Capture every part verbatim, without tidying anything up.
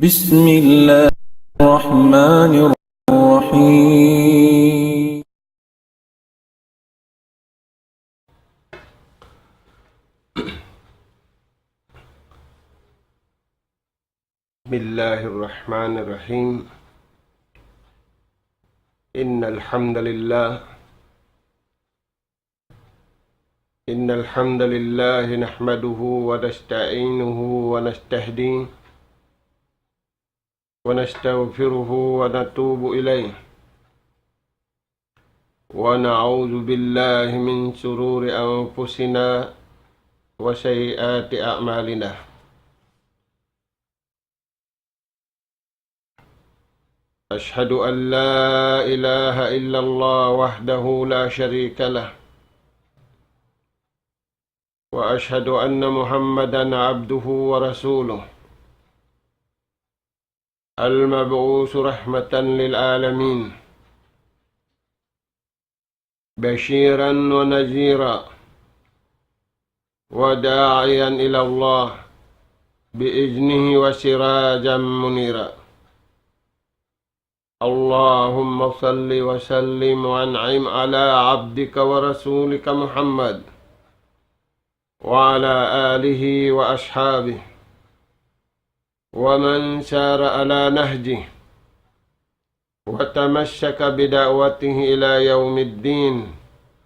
بسم الله الرحمن الرحيم. بسم الله الرحمن الرحيم. إن الحمد لله إن الحمد لله نحمده ونستعينه ونستهديه ونستغفره ونتوب إليه، ونعوذ بالله من شرور أنفسنا وسيئات أعمالنا. أشهد أن لا إله إلا الله وحده لا شريك له، وأشهد أن محمدا عبده ورسوله، المبعوث رحمة للعالمين، بشيرا ونذيرا وداعيا إلى الله بإذنه وسراجا منيرا. اللهم صل وسلم وأنعم على عبدك ورسولك محمد وعلى آله وأصحابه ومن سار على نهجه وتمسك بدعوته إلى يوم الدين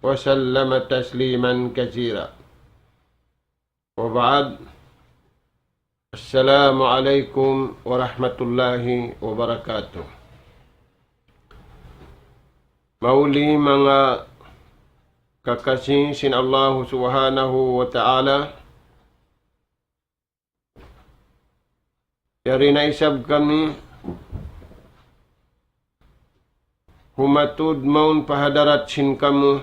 وسلم تسليما كثيرا. وبعد. السلام عليكم ورحمة الله وبركاته. Mahuli manga kakasi sin Allahu Subhanahu wa Ta'ala, yari na isab kami humatud mawn pa hadarat sin kamu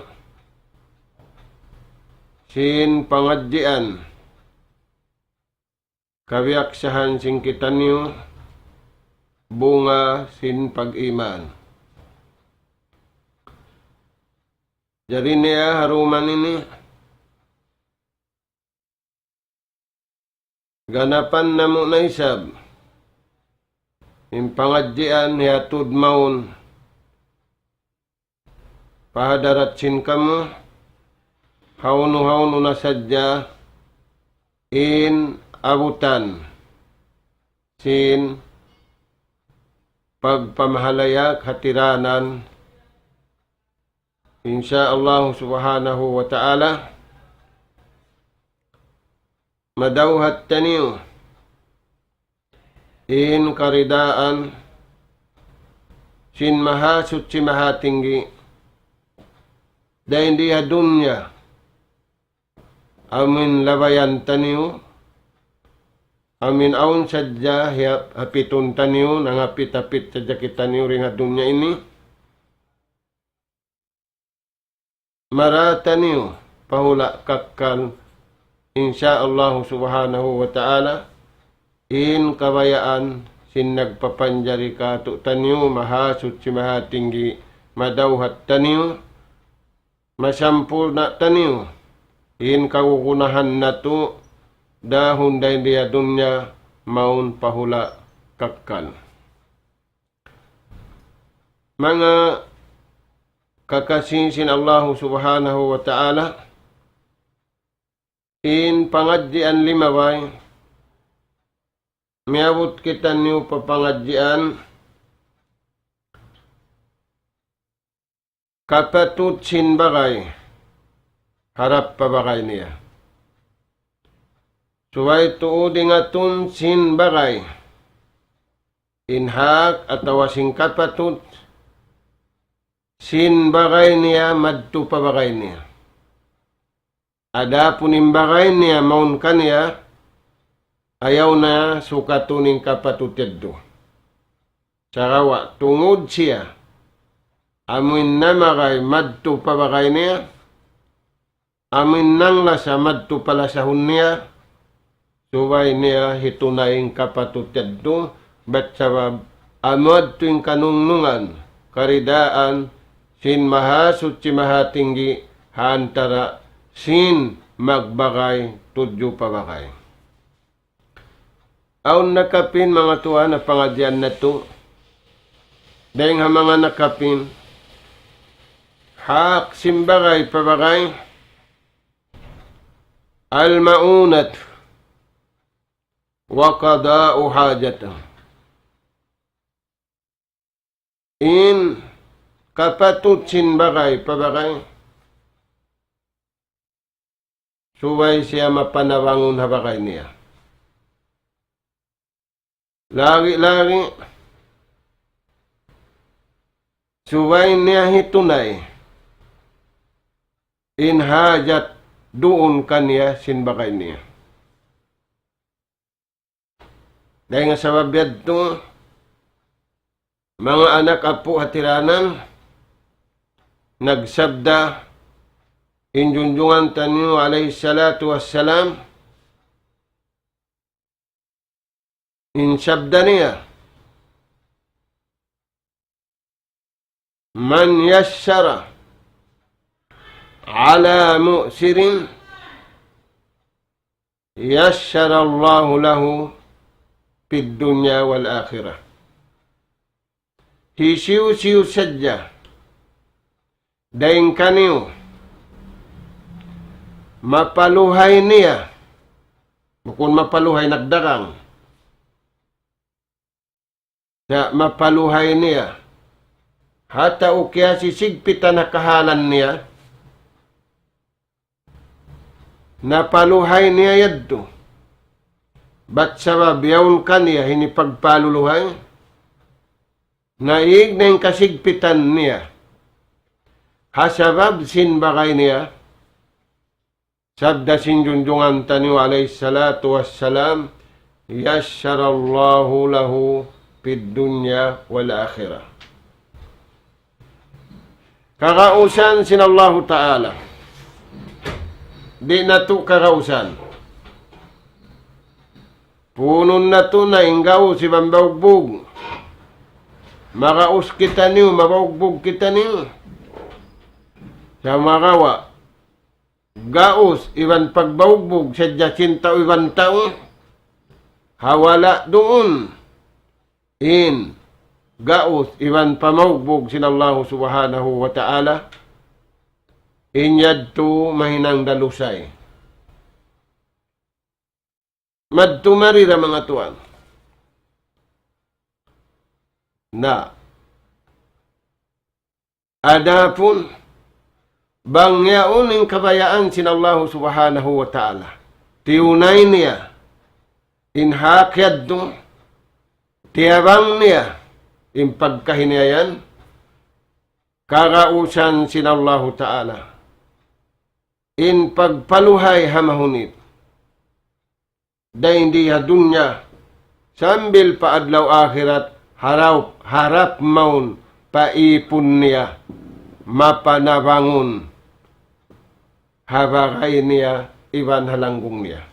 sin pangadjian kabiyaksahan sin kitaniyu, bunga sin pag-iman. Jari niya ha dum ini, ganapan namu' na isab in pangadjian hiyatud mawn pa hadarat sin kamu, hawnu-hawnu na sadja in abutan sin pagpamahalayak ha tiranan, insya Allah Subhanahu wa Ta'ala, madawhat taniyu in karidaan sin Mahasuchi Mahatinggi dayn di ha dunya, amun labayan taniyu, amun awn sadja hiya-, hapitun taniyu, nangapit-hapit sadja kitaniyu dayn ha dunya ini. Mara taniyu pa hula' kakkal, insya Allah Subhanahu wa Ta'ala, in kabayaan sin nagpapanjari kātu'niyu, Mahasuchi Mahatinggi, madawhat taniyu, masampurna' taniyu, in kagunahan natu' dahun dayn di ha dunya mawn pa hula' kakkal. Manga kakasi sin Allahu Subhanahu wa Ta'ala, in pangadjian limabay, miyabut kitaniyu pa pangadjian kapatut sin bagay harap pa bagay niya. Subay tuud ingatun sin bagay in hak atawa sin kapatut sin bagay niya madtu pa bagay niya. Adapun in bagay niya mawn kaniya, ayaw na sukatun in kapatut yadtu. Sagawa' tungud siya, amuin namagay madtu pa bagay niya, amuin nanglasa madtu pa lasahun niya, subay niya hitunay in kapatut yadtu, bat sabab amu yadtu in kanungnungan, karidaan, sin Mahasuchi Mahatinggi, ha antara' sin magbagay tudju pa bagay. Awn nakapin manga tuwan ha pangadjian natu'. Dayng ha manga nakapin. Hak sin bagay pa bagay. المؤونة وقضاء حاجة. In kapatut sin bagay pa bagay, subay siya mapanabangun ha bagay niya. Lagi-lagi, subay niya hitunay in hajat duun kaniya sin bagay niya. Dayng ha sabab yadtu, manga anak apu' hatiranan, nagsabda in junjungan taniyu alayhi salatu wassalam, in sabda niya, من يسر على معسر يسر الله له في الدنيا والآخرة. Hisiyu-siyu sadja dayng kaniyu mapaluhay niya, bukun mapaluhay nagdagang, sa' mapaluhay niya. Hata ukiya sisigpitan ha kahalan niya. Napaluhay niya yadtu. Bat sabab yaun kaniya hinipagpaluluhay. Naig na in kasigpitan niya. Ha sabab sin bagay niya. Sabda sin junjungan taniyu alayhi salatu wassalam, يسر الله له في الدنيا والآخرة. Kagausan sin Allahu Ta'ala. Di' natu' kagausan. Puunun natu' na in gaus iban baugbug. Magaus kitaniyu, mabaugbug kitaniyu. Sumagawa'. Gaus iban pagbaugbug sadja sin tau iban tau. Ha wala' duun in gaus iban pamaugbug sin Allahu Subhanahu wa Ta'ala. In yadtu mahinang dalusay. Madtu mari ra manga tuwan. Na. Adapun bang yaun in kabayaan sin Allahu Subhanahu wa Ta'ala, tiyunay niya in hak yadtu, tiyabang niya in pagkahi niya yan, kagausan sin Allahu Ta'ala in pagpaluhay ha mahunit. Dayn di ha dunya, sambil pa adlaw akhirat, harap, harap mawn pa ipun niya, mapanabangun ha bagay niya, iban ha langgung niya.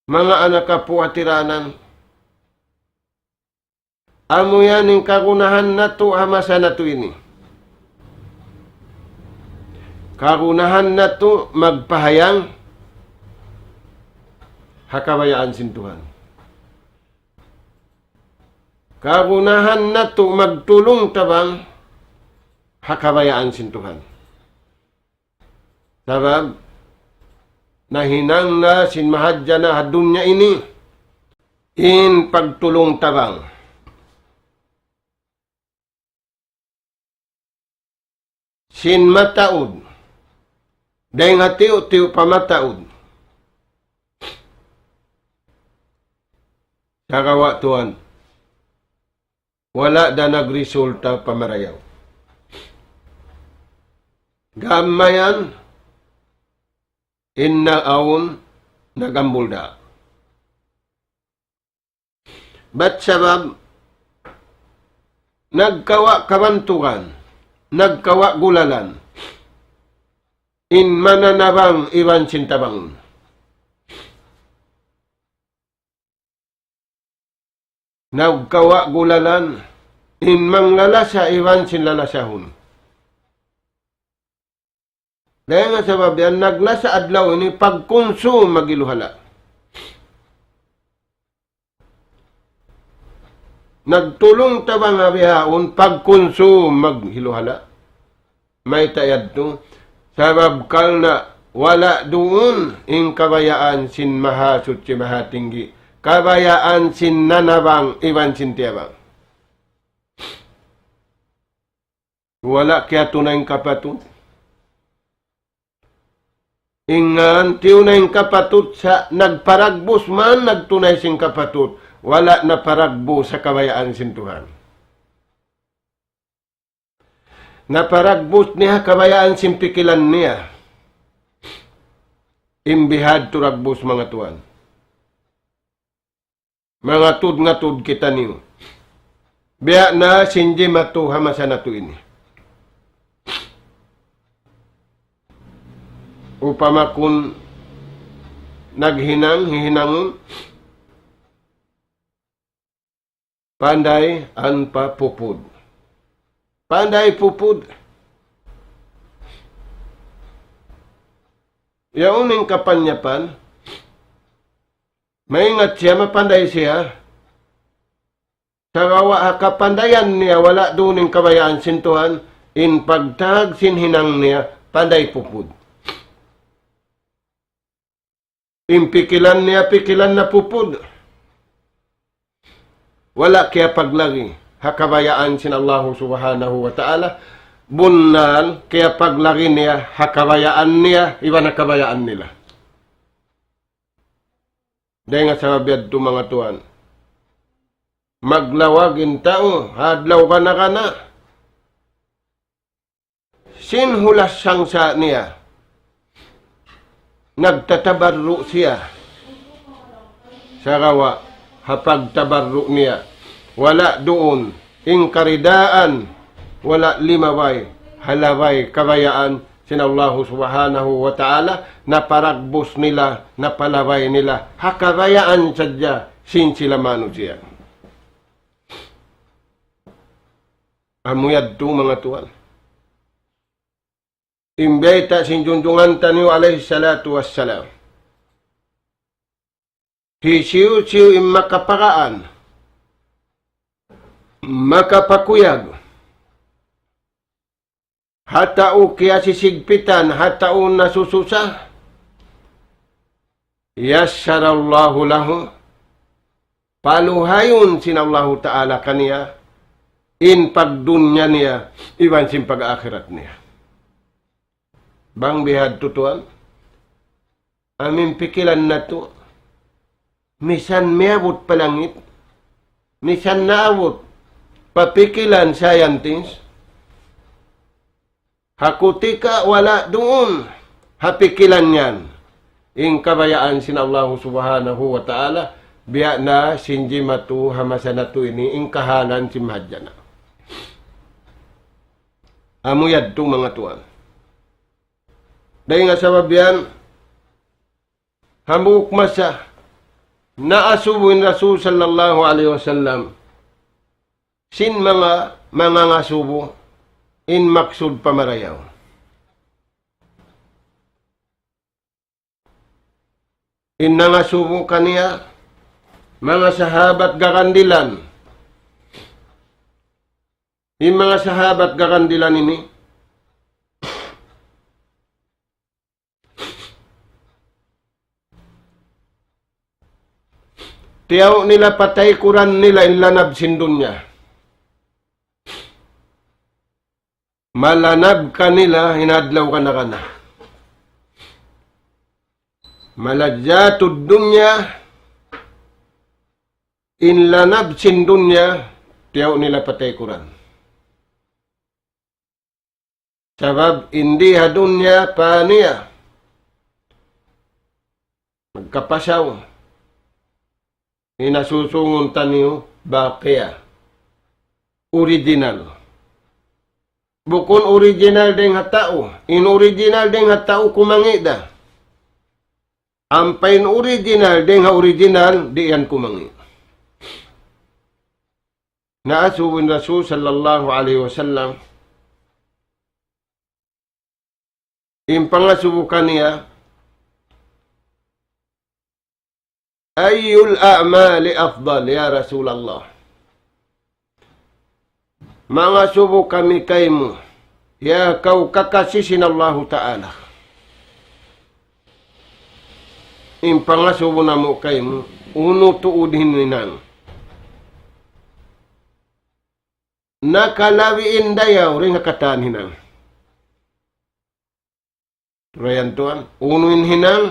Manga anak apu' hatiranan, amu yan in kagunahan natu' ha masa natu' ini. Kagunahan natu' magpahayang ha kabayaan sin Tuhan. Kagunahan natu' magtulung-tabang ha kabayaan sin Tuhan. Sabab, nahinang na sin mahadjana ha dunya ini, in pagtulung-tabang sin mataud, dayn ha tiyu'-tiyu' pa mataud. Sagawa' tuwan, wala' da nagresulta pa marayaw. Gam mayan, in naawn nagambul da. Bat sabab, nagkawa' kabantugan, nagkawa' gulalan, in mananabang iban sin tabangun. Nagkawa' gulalan, in manglalasa iban sin lalasahun. Dayn ha sabab yan, naglasa adlaw ini pagkunsum magiluhala'. Nagtulung ta bang ha bihaun pagkunsum maghiluhala'. Mayta' yadtu? Sabab karna' wala' duun in kabayaan sin Mahasuchi Mahatinggi. Kabayaan sin nanabang iban sin tiyabang. Wala' kiyatunay in kapatut. In ngan tiyunay in kapatut sa' nagparagbus man nagtunay sin kapatut, wala' naparagbus ha kabayaan sin Tuhan. Naparagbus niya ha kabayaan sin pikilan niya. In bihadtu ragbus manga tuwan. Mangatud-ngatud kitaniyu. Biya' na sin jimatu ha masa natu' ini. Upama kun naghinang, hihinangun, panday ampa pupud. Panday pupud. Yaun in kapanyapan, maingat siya, mapanday siya. Sagawa' ha kapandayan niya, wala' duun in kabayaan sin Tuhan, in pagtag sin hinang niya, panday pupud. In pikilan niya, pikilan na pupud. Wala' kiyapaglagi ha kabayaan sin Allahu Subhanahu wa Ta'ala. Bunnal kiyapaglagi niya ha kabayaan niya, iban ha kabayaan nila. Dayn ha sabab yadtu manga tuwan. Maglawag in tau, ha adlaw kana-kana. Sin hulas sangsa' niya. Nagtatabarru' siya. Sagawa' ha pagtabarru' niya. Wala' duun in karidaan, wala' limabay ha labay kabayaan sin Allahu Subhanahu wa Ta'ala, naparagbus nila, napalabay nila ha kabayaan sadja sin sila manusiya'. Amu yadtu manga tuwan. In bayta' sin junjungan taniyu alayhi salatu wassalam. Hisiyu-siyu in makapagaan, makapakuyag, ha tau kiyasisigpitan, ha tau nasususa, يسر الله له, paluhayun sin Allahu Ta'ala kaniya in pagdunya niya iban sin pag-akhirat niya. Bang bihadtu tuwan, amu in pikilan natu', misan miyabut pa langit, misan naabut pa pikilan scientist, ha kutika wala' duun ha pikilan yan in kabayaan sin Allahu Subhanahu wa Ta'ala, biya' na sin jimatu ha masa natu' ini in kahalan sin mahadjana'. Amu yadtu manga tuwan. Dayn ha sabab yan, hambuuk masa, naasubu in Rasul sallallahu alayhi wasallam sin manga, manga ngasubu in maksud pa marayaw. In nangasubu kaniya, manga sahabat garandilan. In manga sahabat garandilan ini, tiyaw nila pa taykuran nila in lanab sin dunya. Malanab kanila in adlaw kana-kana. ملذات الدنيا, in lanab sin dunya, tiyaw nila pa taykuran. Sabab in di ha dunya pa niya magkapasaw. In asusungun taniyu baqiya. Original. Bukun original dayn ha tau. In original dayn ha tau kumangi' da. Ampa in original dayn ha original, di' yan kumangi'. Naasubu in Rasul sallallahu alayhi wasallam, in pangasubu kaniya, أي الأعمال أفضل يا رسول الله؟ Mangasubu kami kaymu, ya kaw kakasi sin Allahu Ta'ala. In pangasubu namu' kaymu, unu tuud in hinang nakalabi in dayaw dayn ha katan hinang. Turayan tuwan, unu in hinang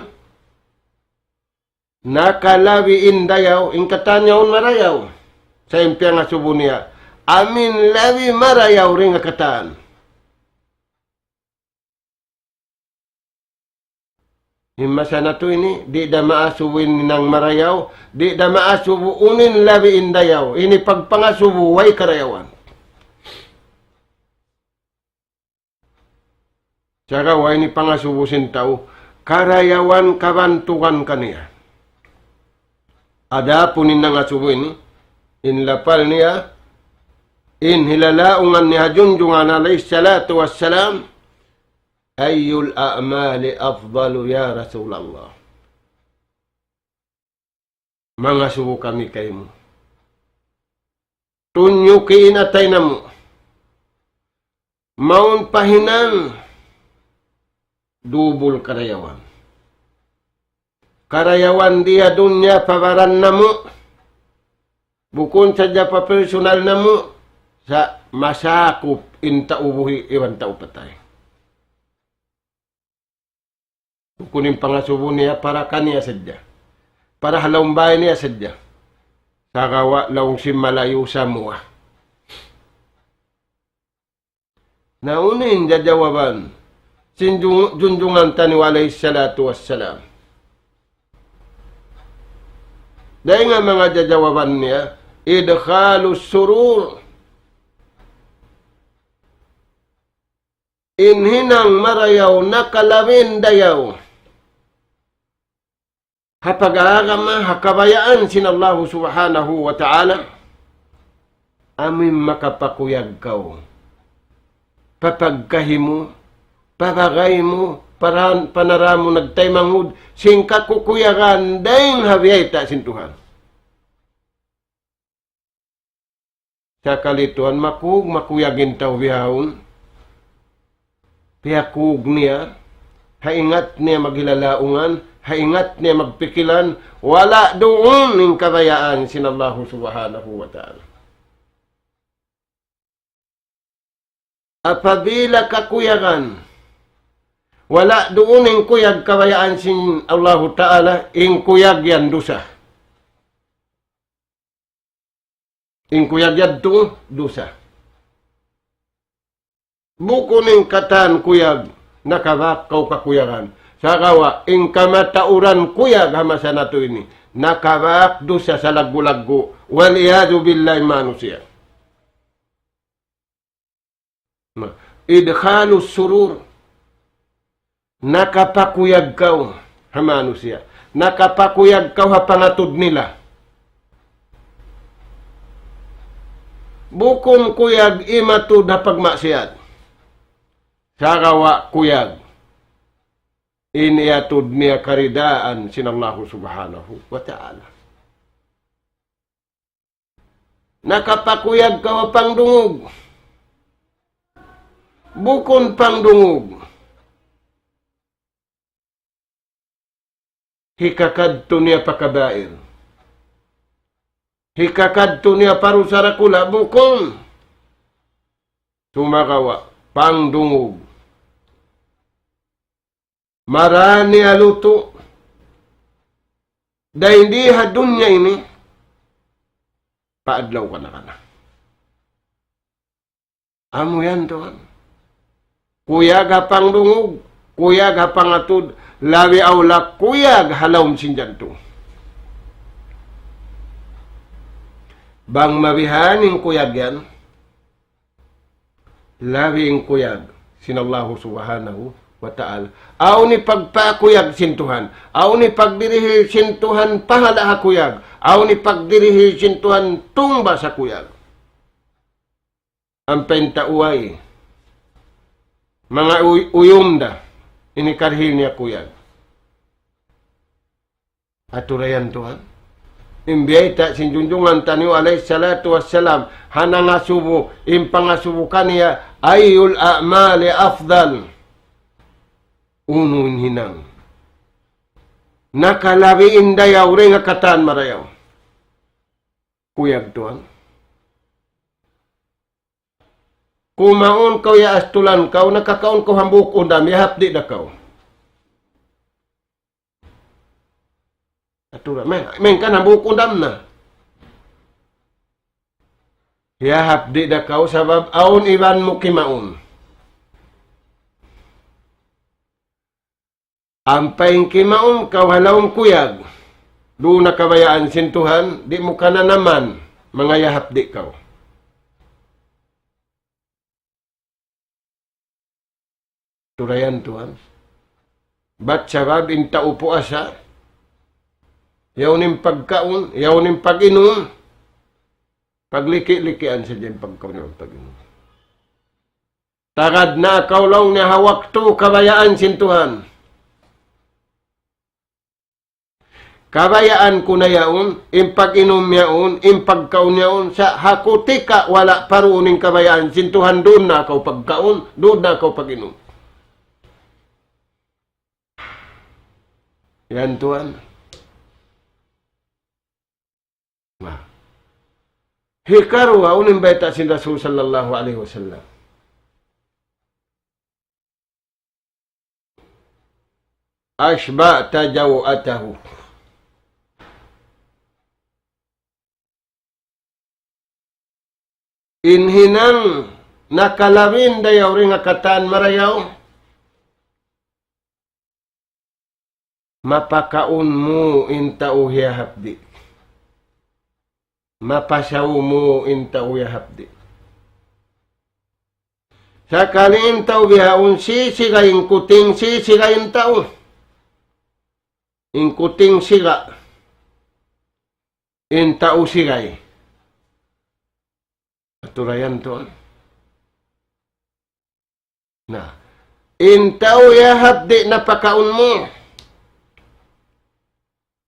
nakalabi in dayaw, in katan yaun marayaw. Sa' in piyangasubu niya, amu in labi marayaw dayn ha katan. In masa natu' ini, di' da maasubu in hinang marayaw, di' da maasubu unu in labi in dayaw. Ini pagpangasubu way karayawan. Sagawa' ini pangasubu sin tau, karayawan kabantugan kaniya. Adapun in nangasubu ini, in lapal niya, in hilalaungan niya ha Junjungan alayhi salatu wassalam, أي الأعمال أفضل يا رسول الله؟ Mangasubu kami kaymu. Tunyuki in atay namu'. Mawn pa hinang dubul karayawan. Karayawan di ha dunya pa baran namu'. Bukun sadja pa personal namu'. Sa' masakup in tau buhi' iban tau patay. Bukun in pangasubu niya para kaniya sadja. Para ha lawm bāy niya sadja. Sagawa' laung sin malayu' samuwa. Na unu in jajawaban sin jun-, junjungan taniyu alayhi salatu wassalam. Dayn ha manga jajawaban niya, إدخال السرور. In hinang marayaw nakalabi in dayaw ha pag-agama, ha kabayaan sin Allahu Subhanahu wa Ta'ala, amu in makapakuyag kaw pa pagkahi mu, pa bagay mu, pa ran-, pa nara mu nagtaymanghud sin kakukuyagan dayn ha biyayta' sin Tuhan. Sakali tuwan makug-, makuyag in tau bihaun. Piyakug niya, ha ingat niya maghilalaungan, ha ingat niya magpikilan, wala' duun in kabayaan sin Allahu Subhanahu wa Ta'ala. Apabila kakuyagan, wala' duun in kuyag kabayaan sin Allahu Ta'ala, in kuyag yan dusa. In kuyag yadtu dusa. Bukun in katan kuyag, nakabak kaw kakuyagan. Sagawa', in kamatauran kuyag ha masa natu' ini, nakabak dusa salaggu'-laggu'. والعياذ بالله, manusiya'. Na, إدخال السرور. Nakapakuyag kaw ha manusiya'. Nakapakuyag kaw ha pangatud nila. Bukun kuyag imatud ha pagmaksiyat. Sagawa' kuyag in iyatud niya karidaan sin Allahu Subhanahu wa Ta'ala. Nakapakuyag kaw ha pangdungug. Bukun pangdungug. Hikakadtu niya pa kabair. Hikakadtu niya pa dusa dakula', bukun. Sumagawa', pangdungug. Marā niya lutu'. Dayn di ha dunya ini, pa adlaw kana-kana. Amu yan tuwan. Kuyag ha pangdungug, kuyag ha pangatud, labi awla kuyag ha lawm sin jantung. Bang mabihan in kuyag yan, labi in kuyag sin Allahu Subhanahu wa Ta'ala. Awn hipagpakuyag sin Tuhan. Awn hipagdirihil sin Tuhan pahala' ha kuyag. Awn hipagdirihil sin Tuhan tungbas ha kuyag. Ampa in tau way manga uy-, uyum da, ini karihil niya kuyag. Atu ra yan tuwan. In biyayta' sin junjungan taniyu alayhi salatu wassalam, ha nangasubu, in pangasubu kaniya, أي الأعمال أفضل. Unu in hinang nakalabi in dayaw dayn ha katan marayaw. Kuyag tuwan. Kumaun kaw, iyaastulan kaw, nakakaun kaw hambuuk undam, iyahapdi' da kaw. Atura, main, main kan hambuuk undam na. Iyahapdi' da kaw sabab awn iban mu kimaun. Ampa in kimaun kaw ha lawm kuyag, duun na kabayaan sin Tuhan, di' mu kananaman, manga iyahapdi' kaw. Turayan tuwan. Bat sabab in tau puasa, yaun in pagkaun, yaun in pag-inum, pagliki-likian sadja in pagkaun, yaun pag-inum. Tagad na kaw laung niya ha waktu kabayaan sin Tuhan. Kabayaan ku na yaun, in pag-inum yaun, in pagkaun yaun, sa' ha kutika wala' pa duun in kabayaan sin Tuhan, duun na kaw pagkaun, duun na kaw pag-inum. Yan tuwan. Na. Hikaruwa, unu in bayta' sin Rasul sallallahu alayhi wasallam? أشبعت جوعته. In hinang nakalabi in dayaw dayn ha katan marayaw, mapakaun mu in tau hiyahapdi'. Mapasaw mu in tau hiyahapdi'. Sakali in tau bihaun, sisiga in kuting, sisiga in tau. In kuting siga, in tau sigay. Aturayan tuwan. Na, in tau iyahapdi' napakaun mu,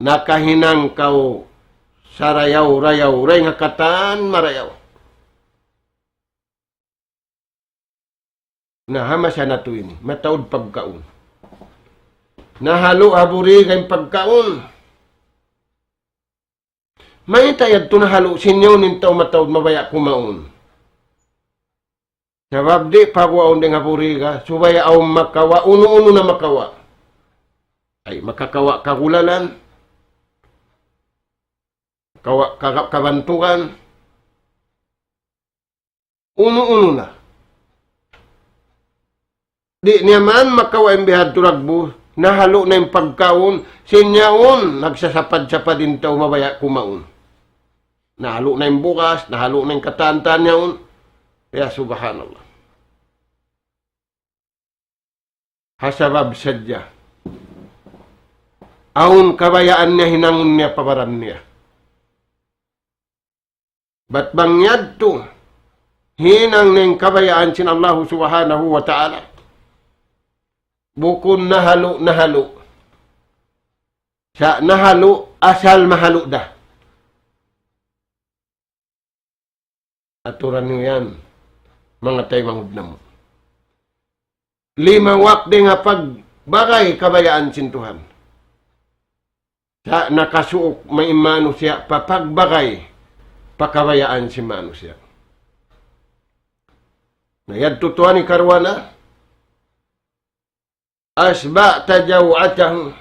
nakahinang kaw sarayaw-rayaw dayn ha katan marayaw. Na, ha masa natu' ini, mataud pagkaun. Nahalu' ha buriga in pagkaun. Mayta' yadtu nahalu'? Sin yaun in tau mataud mabaya' kumaun. Sabab di' paguwaun dayn ha buriga, subay awn makawa', unu-unu na makawa'. Ay, makakawa' kagulalan, kawa', ka-, kabantugan, unu-unu na. Di' niya man makawa' in bihadtu dagbus, nahalu' na in pagkaun, sin yaun, nagsasapad-sapad in tau mabaya' kumaun. Nahalu' na in bugas, nahalu' na in katan-katan yaun. Ya subhanallah. Ha sabab sadja. Awn kabayaan niya hinangun niya pa baran niya. Bat bang yadtu, hinang niya in kabayaan sin Allahu Subhanahu wa Ta'ala. Bukun nahalu', nahalu'. Sa' nahalu', asal mahalu' da. Aturan niyu yan, manga taymanghud namu'. Limawak dayn ha pagbagay kabayaan sin Tuhan. Sa' nakasuuk in manusiya' pa pagbagay pa kabayaan sin manusiya'. Na yadtu tuwan hikaruwa na, أشبعت جوعته.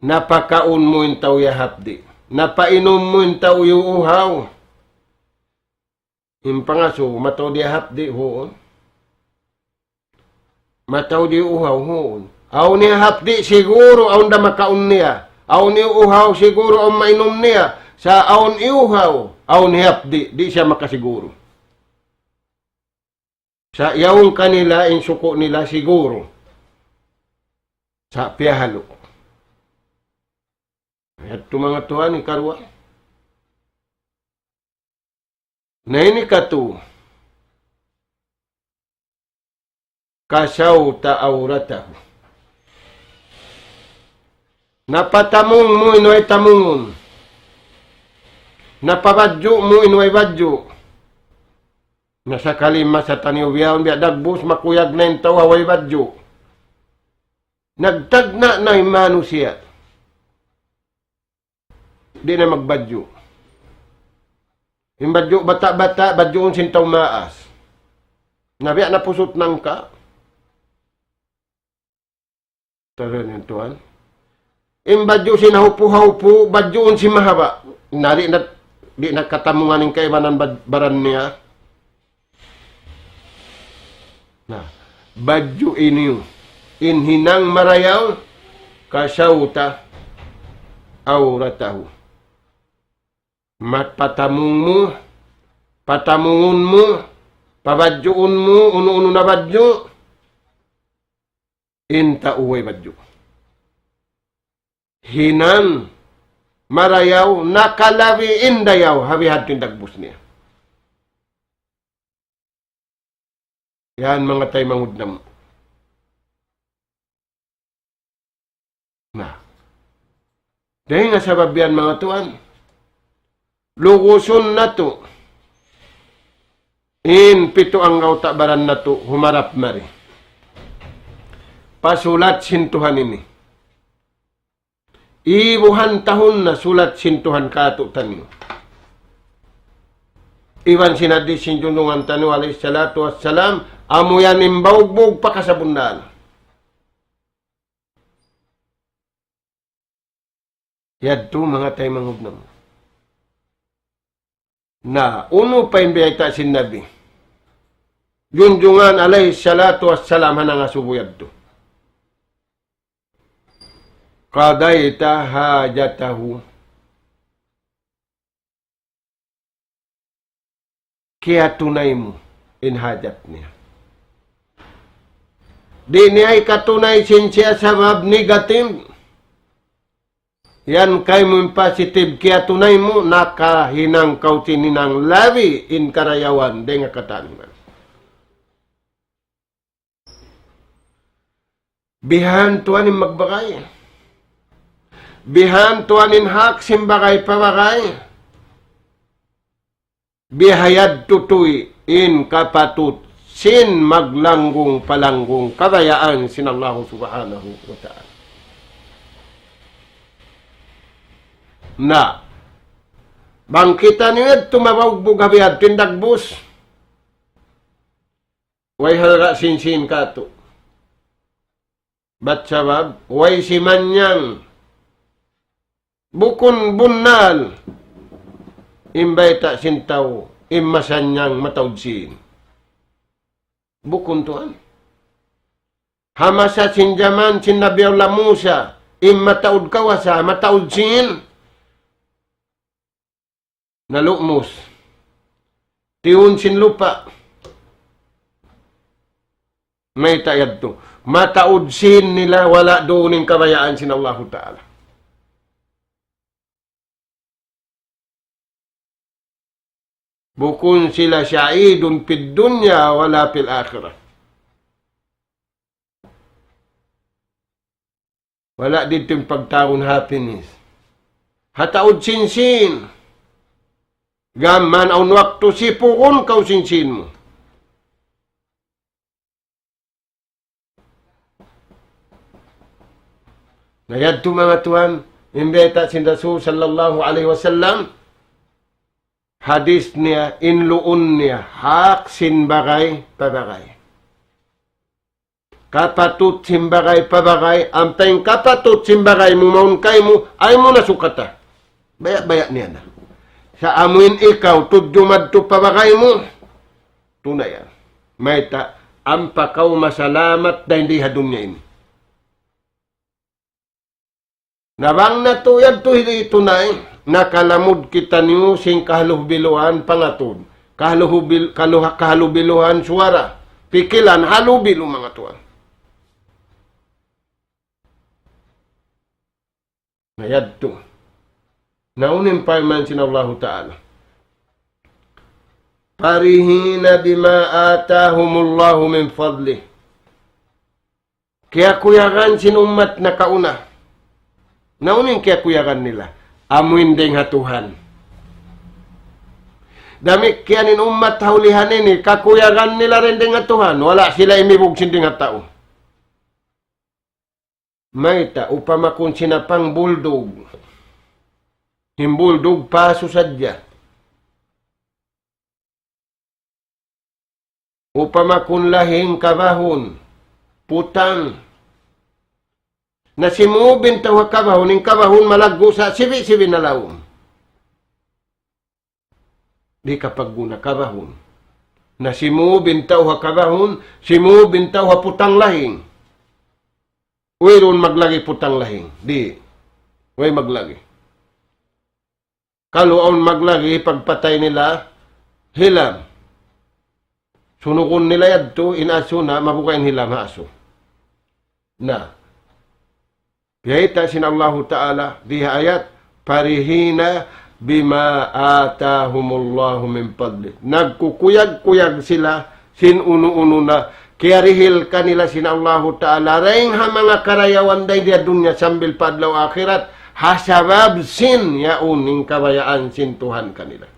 Napakaun mu in tau iyahapdi'. Napainum mu in tau iyuuhaw. In pangasubu, mataud iyahapdi', huun. Mataud iyuuhaw, huun. Awn iyahapdi', siguru awn da makaun niya. Awn iyuuhaw, siguru awn mainum niya. Sa' awn iyuuhaw, awn iyahapdi', di' siya makasiguru. Sa' yaun kanila in suku' nila siguru. Sa' piyahalu'. Yadtu manga tuwan hikaruwa. Na ini katu. كسوت عورته. Napatamung mu in way tamungun. Napabadju' mu in way badju'. Na sakali masa taniyu biyaun, biya' dagbus makuyag na in tau ha way badju'. Nagtagna' na in manusiya'. Di' na magbadju'. In badju' bata'-bata', badjuun sin tau maas. Na biya' na pusut nangka'. Taran yan, tuwan. In badju' sin haupu-haupu, badjuun sin mahaba'. Na di' na, di' na katamungan in kaibanan bad-, baran niya. Na, badju' ini, in hinang marayaw, كسوت عورته. Mat patamung mu, patamungun mu, pabadjuun mu, unu-unu na badju', in tau way badju'. Hinang marayaw, nakalabi in dayaw, ha bihadtu in dagbus niya. Yan manga taymanghud namu'. Na. Dayn ha sabab yan manga tuwan, lugusun natu' in pitu anggawta' baran natu' humarap mari. Pasulat sin Tuhan ini. Ibuhan tahun na sulat sin Tuhan kātu'niyu. Iban sin hadis sin junjungan taniyu alayhi salatu wassalam, amu yan in baugbug pa kasabunnal. Yadtu manga taymanghud namu'. Na, unu pa in biyayta' sin Nabi. Junjungan alayhi salatu wassalam ha nangasubu yadtu. قضيت حاجته. Kiyatunay mu in hajat niya. Di' niya hikatunay sin siya sabab negative. Yan kaymu in positive, kiyatunay mu, nakahinang kaw sin hinang labi in karayawan dayn ha katan. Bihan tuwan in magbagay. Bihan tuwan in hak sin bagay pa bagay. Bihayadtu tuud in kapatut sin maglanggung-palanggung kabayaan sin Allahu Subhanahu wa Ta'ala. Na, bang kitaniyu yadtu mabaugbug ha bihadtu in dagbus. Way halga' sin-sin kātu'. Bat sabab, way simanyang. Bukun bunnal in bayta' sin tau, in masanyang mataud sin. Bukun tuwan. Ha masa sin jaman sin Nabi Allah Musa, in mataud kawasa, mataud sin. Nalumus. Tiyun sin lupa'. Mayta' yadtu. Mataud sin nila wala' duun in kabayaan sin Allahu Ta'ala. Bukun sila سعيد في الدنيا ولا في الآخرة. Wala' didtu in pagtawagun happiness. Ha taud sin-sin. Gam man awn waktu sipugun kaw sin-sin mu. Na yadtu manga tuwan, in bayta' sin Rasul sallallahu alayhi wasallam, hadis niya, in luun niya, hak sin bagay pa bagay. Kapatut sin bagay pa bagay, ampa in kapatut sin bagay mu mawn kaymu, ayaw mu na sukata. Baya'-baya' niya na. Sa' amuin ikaw, tudju madtu pa bagay mu, tunayan. Mayta', ampa kaw masalamat dayn di ha dunya ini. Na bang natu' yadtu hitunay, nakalamud kitaniyu sin kahalubiluhan pangatud, kahalubil-, kaluha-, kahalubiluhan suwara, pikilan, halubilu manga tuwan. Na yadtu. Na unu in parman sin Allahu Ta'ala. فرحين بما آتاهم الله من فضله. Kiyakuyagan sin ummat nakauna. Na unu in kiyakuyagan nila? Amu in dayng ha Tuhan. Damikkiyan in ummat ha ulihan ini, kakuyagan nila dayn ha Tuhan. Wala' sila imibug sin dayng ha tau. Mayta', upama kun sinapang buldug. In buldug pasu sadja. Upama kun lahing kabahun, putang. Na simūb in tau ha kabahun, in kabahun malaggu' sa' sibi'-sibi' na lawm. Di' kapagguna kabahun. Na simūb in tau ha kabahun, simūb in tau ha putang lahing. Wayruun maglagi' putang lahing. Di'. Way maglagi'. Kalu awn maglagi', pagpatay nila, hilam. Sunugun nila yadtu, in asu na, mabuga' in hilam ha asu. Na. Biyayta' sin Allahu Ta'ala, di ha ayat, فرحين بما آتاهم الله من فضله. Nagkukuyag-kuyag sila, sin unu-unu na kiyarihil kanila sin Allahu Ta'ala, dayn ha manga karayawan dayn di ha dunya sambil pa adlaw akhirat, ha sabab sin yaun in kabayaan sin Tuhan kanila.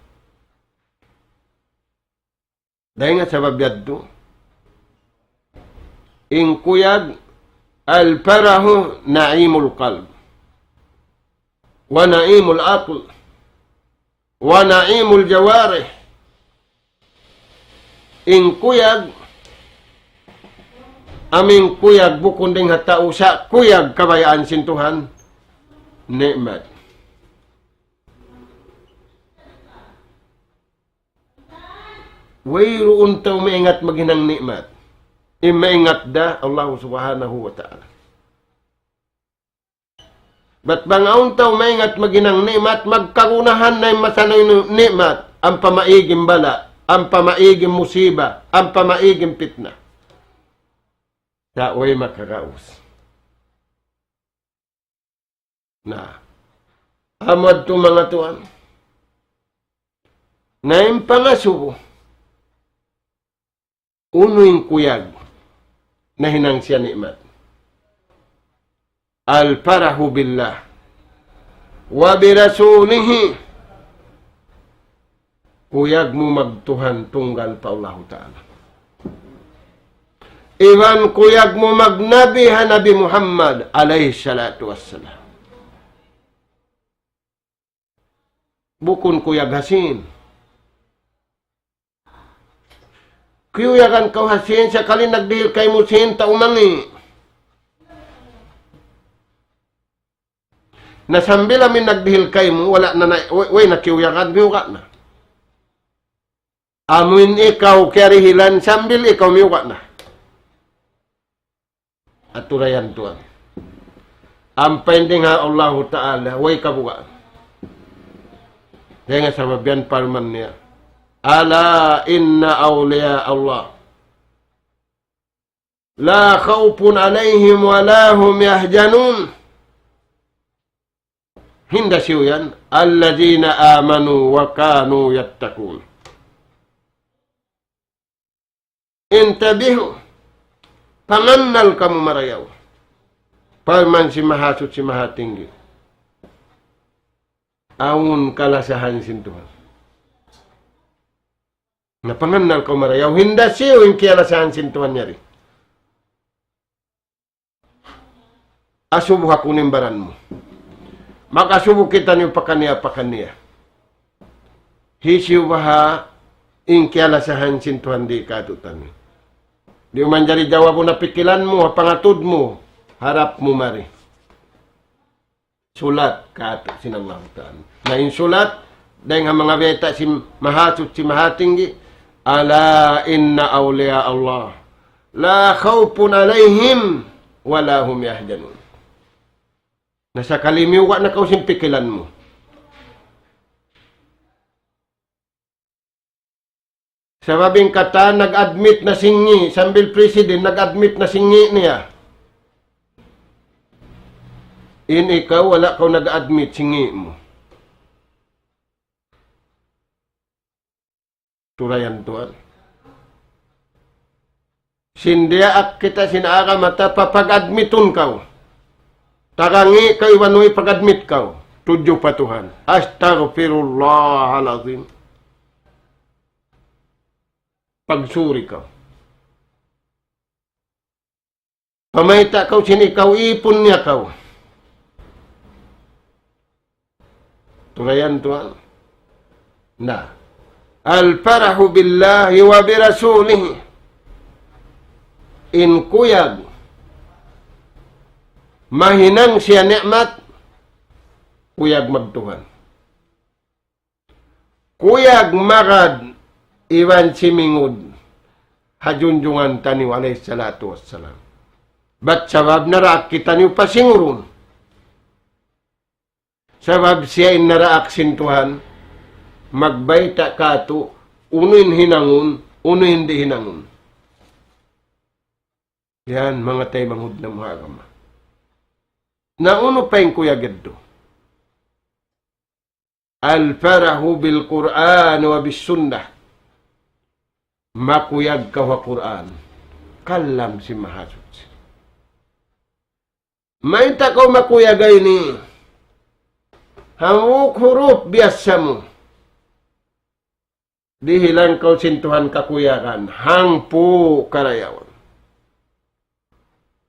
Dayn ha sabab yadtu, in kuyag, الفرح نعيم القلب، ونعيم العقل، ونعيم الجوارح. In kuyag, amu in kuyag bukun dayn ha tau sa' kuyag kabayaan sin Tuhan, ni'mat. Wayruun tau maingat maghinang ni'mat. In maingat da Allah Subhanahu wa Ta'ala. Bat bang awn tau maingat maghinang ni'mat, magkagunahan na in masa na in ni'mat, ampa maig in bala', ampa maig in musiba, ampa maig in pitna. Sa' way makagaus. Na. Amu yadtu manga tuwan. Na in pangasubu. Unu in kuyag nahinang siya ni'mat? الفرح بالله وبرسوله. Kuyag mu magtuhan tunggal pa Allahu Ta'ala. Iban kuyag mu magnabi ha Nabi Muhammad alayhi salatu wassalam. Bukun kuyag ha sīn. Kiyuyagan kaw ha sīn, sakali nagdihil kaymu sīn, tau mangi'. Na sambil amu in nagdihil kaymu, wala' na, na, way, way na kiyuyagan, miyuga' na. Amu in ikaw kiyarihilan, sambil ikaw miyuga' na. Aturayan tuwan. Ampa in dayn ha Allahu Ta'ala, way kabuga'. Dayn ha sabab yan parman niya, ألا إن أولياء الله لا خوف عليهم ولا هم يحزنون. Hinda siyu yan, الذين آمنوا وكانوا يتقون. انتبهوا. Pangannal kamu marayaw. Parman sin Mahasuchi Mahatinggi. Awn kalasahan sin Tuhan. Na pangannal kaw marayaw, hinda siyu in kiyalasahan sin Tuhan yari. Asubuha kunu' in baran mu. Mag-asubu kitaniyu pakaniya-pakaniya. Hisiyu baha' in kiyalasahan sin Tuhan di' katu'taniyu. Di' manjari jawabun ha pikilan mu, ha pangatud mu, harap mu mari. Sulat katu' sin Allahu Ta'ala. Na in sulat, dayn ha manga bayta' sin Mahasuchi Mahatinggi, ألا إن أولياء الله لا خوف عليهم ولا هم يحزنون. Na sakali miyuga' na kaw sin pikilan mu. Sabab in katan nag-admit na sin ngi', sambil president nag-admit na sin ngi' niya. In ikaw wala' kaw nag-admit sin ngi' mu. Turayan tuwan. Sin diyaak kita sin agama ta papag-admitun kaw. Tagangi' kaw iban way pag-admit kaw. Tudju pa Tuhan. Astaghfirullahal azim. Pagsuri kaw. Pamayta' kaw sin ikaw, ipun niya kaw. Tulayan tuwan. Na. الفرح بالله وبرسوله. In kuyag mahinang siya ni'mat, kuyag magtuhan. Kuyag magad iban simingud ha junjungan taniyu alayhi salatu wassalam. Bat sabab naraak kitaniyu pa singurun. Sabab siya in naraak sin Tuhan, magbayta' katu', unu in hinangun, unu in di' hinangun. Yan, manga taymanghud namu' ha agama. Na unu pa in kuyag yadtu? الفرح بالقرآن وبالسنة. Makuyag kaw ha Qur'an. Kalam sin Mahasuchi. Mayta' kaw makuyag ini? Hambuuk hurup biyassa mu. Dihilan kaw sin Tuhan kakuyagan, hangpu' karayawan.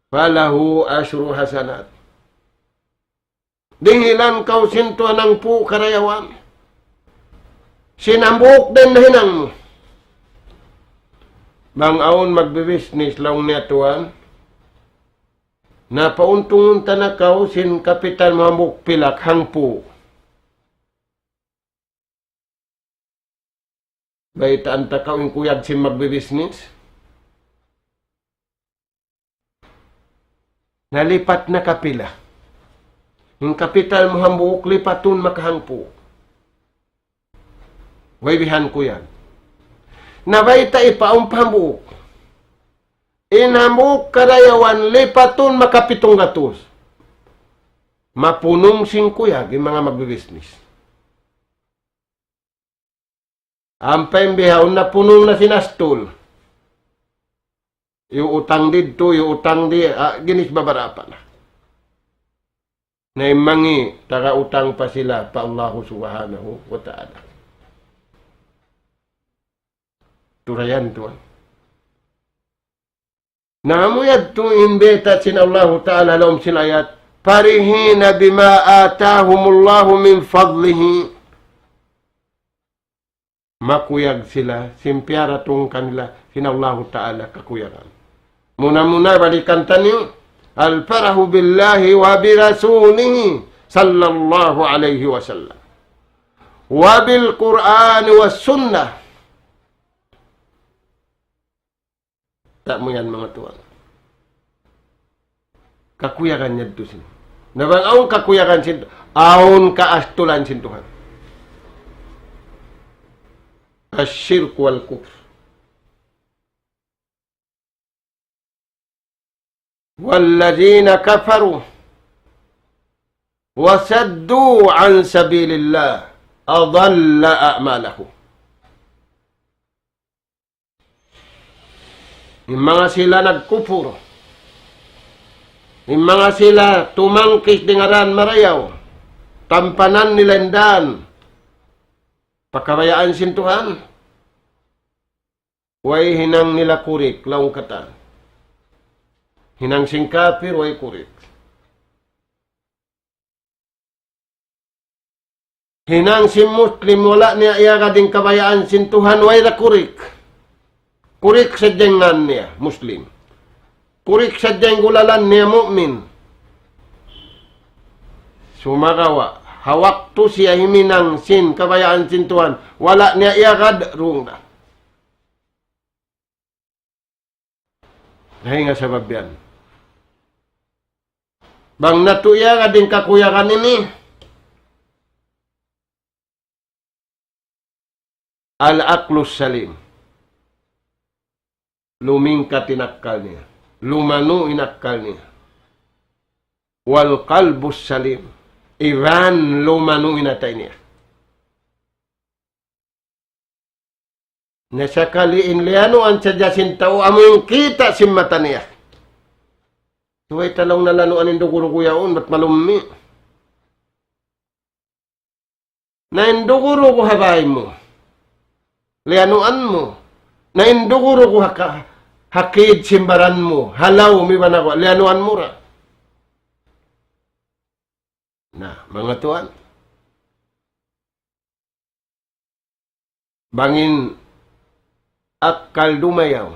فله عشر حسنات. Dihilan kaw sin Tuhan hangpu' karayawan. Sin hambuuk da in nahinang mu. Bang awn magbibisnis laung niya tuwan, na pauntungun ta na kaw sin kapital mu hambuuk pilak hangpu'. Baytaan ta kaw in kuyag sin magbibisnis. Nalipat na kapila. In kapital mu hambuuk lipatun makahangpu'. Way bihan kuyag. Na bayta' ipaun pa hambuuk. In hambuuk karayawan lipatun makapitung gatus. Mapunung sin kuyag in manga magbibisnis. Ampa in bihaun napunung na sin astul. Iyuutang didtu, iyuutang di, ah, ginis babarapa na. Na in mangi', taga utang pa sila pa Allahu Subhanahu wa Ta'ala. Tulayan tuwan. Na amu yadtu in bayta' sin Allahu Ta'ala ha lawm sin ayat, فرحين بما آتاهم الله من فضله. Makuyag sila, sin piyaratung kanila, sin Allahu Ta'ala kakuyagan. Muna-muna balikan taniyu, الفرح بالله وبرسوله صلى الله عليه وسلم. وبالقرآن والسنة. Ta' mu yan manga tuwan. Kakuyagan yadtu sin. Na bang awn kakuyagan sin, awn kaastulan sin Tuhan. الشرك والكفر. والذين كفروا وصدوا عن سبيل الله أضل أعمالهم. In manga sila nagkupur, in manga sila tumangkis dayn ha dān marayaw, tampanan nila in dān pa kabayaan sin Tuhan, way hinang nila kurik, laung katan. Hinang sin kapir, way kurik. Hinang sin Muslim, wala' niya iyagad in kabayaan sin Tuhan, way da kurik. Kurik sadja in ngan niya, Muslim. Kurik sadja in gulalan niya, mu'min. Sumagawa', ha waktu siya himinang sin kabayaan sin Tuhan, wala' niya iyagad, rung da. Dayn ha sabab yan. Bang natu' iyagad in kakuyagan ini, العقل السليم. Lumingkat in akkal niya. Lumanu' in akkal niya. والقلب السليم. Iban lumanu' in atay niya. Na sakali in liyanuan sadja sin tau amu in kita' sin mata niya. Subay ta laung na lanuan in dugu-dugu yaun, bat malummi'. Na in dugu-dugu ha bay mu. Liyanuan mu. Na in dugu-dugu ha ka-, ha kid sin baran mu. Ha lawm iban ha guwa', liyanuan mu ra. Na, manga tuwan. Bang in akkal dumayaw.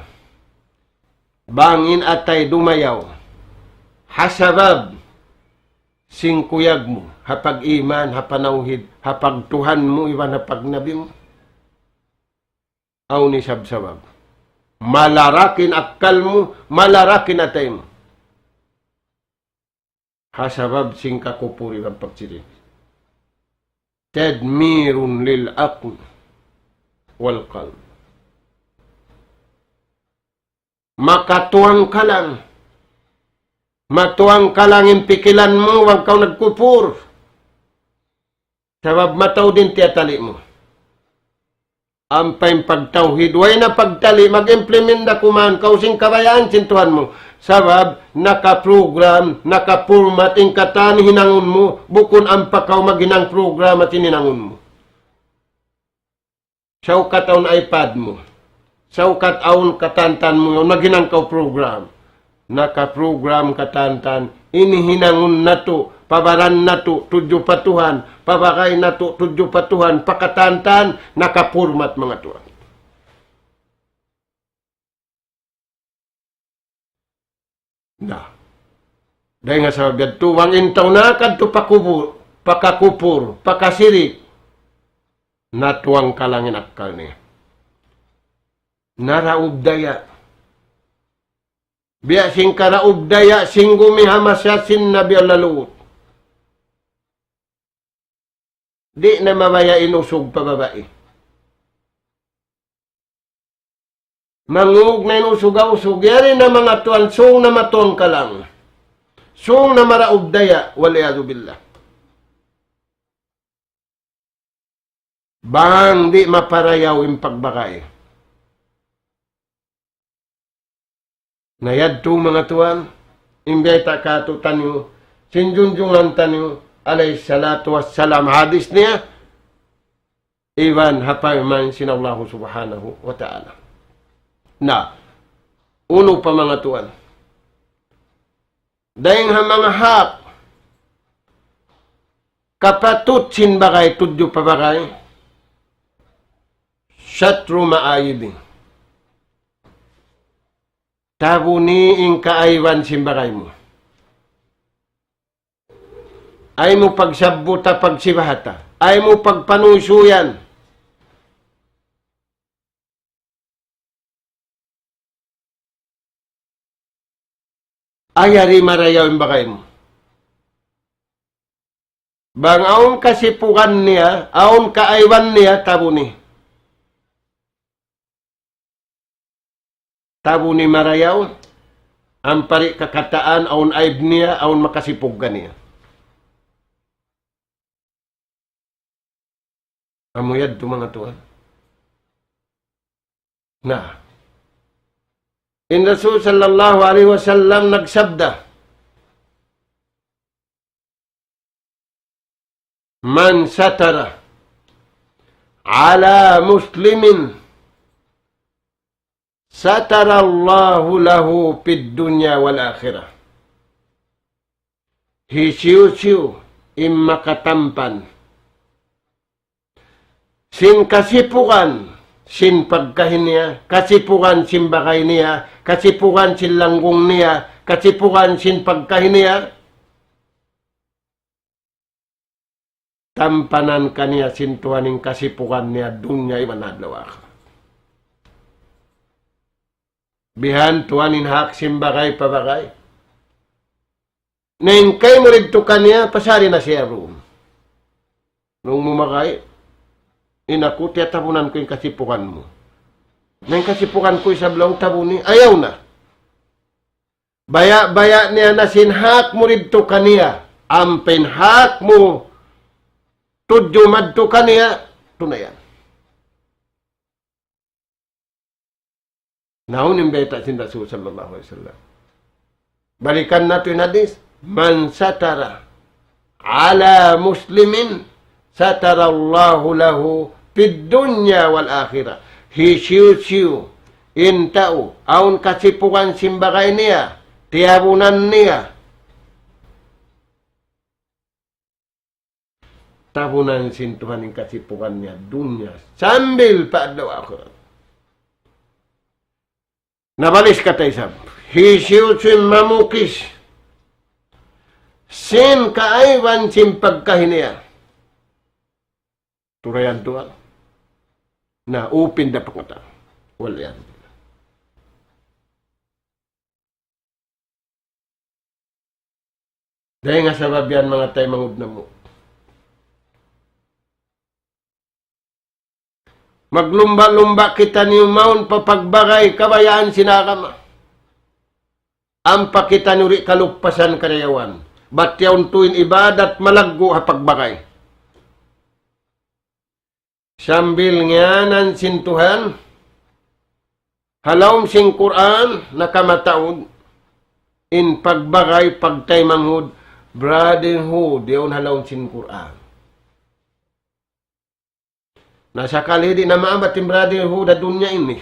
Bang in atay dumayaw. Ha sabab sin kuyag mu, ha pag-iman, ha panawhid, ha pagtuhan mu, iban ha pagnabi mu. Awn isab sabab. Malarak in akkal mu, malarak in atay mu. Ha sabab sin kakupur iban pagsirik. تدمير للعقل والقلب. Makatuwangkalang. Matuwangkalang in pikilan mu, bang kaw nagkupur. Sabab mataud in tiyatali' mu. Ampa in pagtawhid, way na pagtali', mag-implement da kuman kaw sin kabayaan sin Tuhan mu. Sabab, naka-program, naka-format in katan hinangun mu, bukun ampa kaw maghinang program at in hinangun mu. Saukat awn iPad mu. Saukat awn katantan mu, maghinang kaw program. Naka-program katantan, ini hinangun natu', pa baran natu', tudju pa Tuhan, pa bagay natu', tudju pa Tuhan, pa katantan, naka-format manga tuwan. Na. Dayn ha sabab yadtu, bang in tau nakadtu pa kubul, pa kakupur, pa kasirik, natuwangkalang in akkal niya. Naraub daya. Biya' sin karaub daya sin gumi ha masa sin Nabi Allah Lut. Di' na mabaya' in usug pa babai. Mangug na in usug ha usug. Yari na manga tuwan, sung na matuwangkalang. Sung na maraub daya, wal iyadhu billah. Bang di' maparayaw in pagbagay. Na yadtu manga tuwan, in biyayta' kātu'niyu, sin junjungan taniyu, alayhi salatu wassalam, hadis niya, iban ha parman sin Allahu subhanahu wa ta'ala. Na, unu pa manga tuwan. Dayn ha manga hak kapatut sin bagay tudju pa bagay, ستر معايبه. Tabuni in kaayban sin bagay mu. Ayaw mu pagsabbuta, pagsibahata. Ayaw mu pagpanuysuyan. Ayari marayaw in bagay mu. Bang awn kasipugan niya, awn kaayban niya, tabuni. Tabuni marayaw, ampa di' kakataan, awn ayb niya, awn makasipug kaniya. Amu yadtu manga tuwan. Na. In Rasul sallallahu alayhi wasallam nagsabda, من ستر على مسلم ستر الله له في الدنيا والآخرة. Hisiyu-siyu in makatampan sin kasipugan sin pagkahi niya, kasipugan sin bagay niya, kasipugan sin langgung niya, kasipugan sin pagkahi niya, tampanan kaniya sin Tuhan in kasipugan niya dunya iban adlaw akhirat. Bihan tuwan in hak sin bagay pa bagay. Na in kaymu didtu kaniya, pasari na siya duun. Laung mu magay, in aku tiyatabunan ku in kasipugan mu. Na in kasipugan ku isab laung tabuni, ayaw na. Baya'-baya' niya na sin hak mu didtu kaniya. Ampa in hak mu tudju madtu kaniya, tunayan. Na unu in bayta' sin Rasul sallallahu alayhi wasallam? Balikan natu' in hadith, من ستر على مسلم ستر الله له في الدنيا والآخرة. Hisiyu-siyu in tau awn kasipugan sin bagay niya, tiyabunan niya, tabunan sin Tuhan in kasipugan niya dunya sambil pa adlaw akhirat. Na, balik kita isab. Hisiyu-siyu in mamukis sin kaaiban sin pagkahi niya, turayan Tuhan, na upin da pa katan. Wal iyadhu billah. Dayn ha sabab yan, manga taymanghud namu', maglumba'-lumba' kitaniyu mawn pa pagbagay kabayaan sin agama. Ampa kitaniyu di' kalupasan karayawan. Bat yaun tuud in ibadat malaggu' ha pagbagay. Sambil ngiyanan sin Tuhan, ha lawm sin Qur'an, nakamataud in pagbagay pagtaymanghud, brotherhood, yaun ha lawm sin Qur'an. Na sakali di' na maabat in brotherhood ha dunya ini.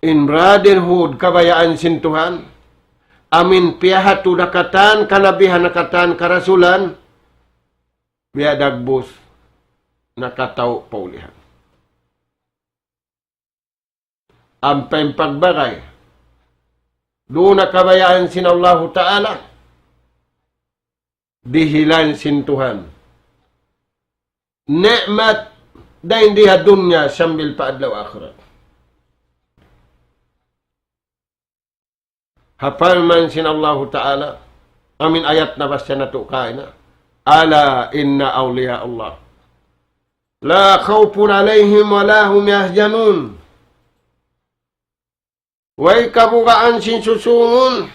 In brotherhood kabayaan sin Tuhan, amin piyahatu da katan kanabihan, da katan karasulan, biya' dagbus na kataw paulihan. Ampa in pagbagay duun na kabayaan sin Allahu Ta'ala, dihilan sin Tuhan ni'mat dayn di ha dunya sambil pa adlaw akhirat. Ha parman sin Allahu Ta'ala, amin ayat nabassa natu' kaina, ألا إن أولياء الله لا خوف عليهم ولا هم يحزنون. Way kabugaan sin susungun,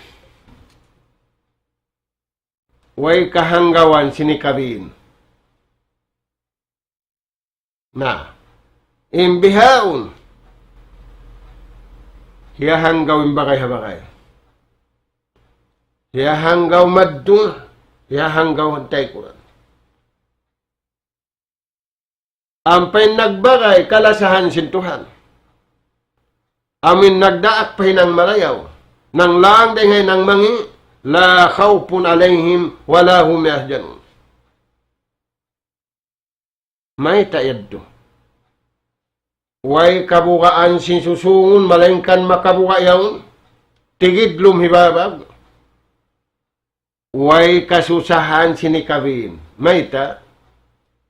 way kahanggawan sin hikabin. Na, in bihaun, hiyahanggaw in bagay ha bagay. Hiyahanggaw madtu, hiyahanggaw hantay kuran. Ampa in nagbagay kalasahan sin Tuhan, amu in nagdaak pa hinang marayaw, nanglang dayn ha hinang mangi', لا خوف عليهم ولا هم يحزنون. Mayta' yadtu? Way kabugaan sin susungun, malaingkan makabuga' yaun, tigidlum hibabag. Way kasusahan sin hikabin. Mayta'?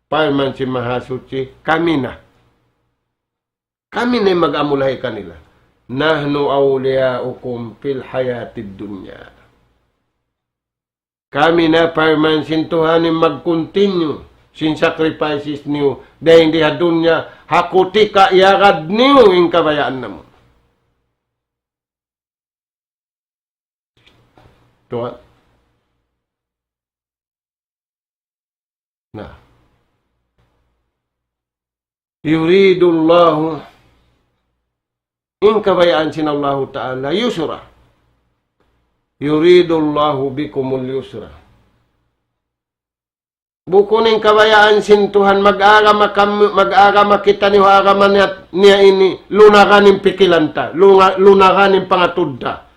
Parman sin Mahasuchi, kami na. Kami na in mag-amulahi kanila. نحن أولياؤكم في الحياة الدنيا. Kami na, parman sin Tuhan, in mag-continue sin sacrifices niyu dayn di ha dunya, ha kutika iyagad niyu in kabayaan namu'. Tuwan. Na. يريد الله, in kabayaan sin Allahu Ta'ala, اليسر. يريد الله بكم اليسر. Bukun in kabayaan sin Tuhan, mag-agama kam-, mag-agama kitaniyu ha agama niya, niya ini, lunagan in pikilan ta, lunga-, lunagan in pangatud ta,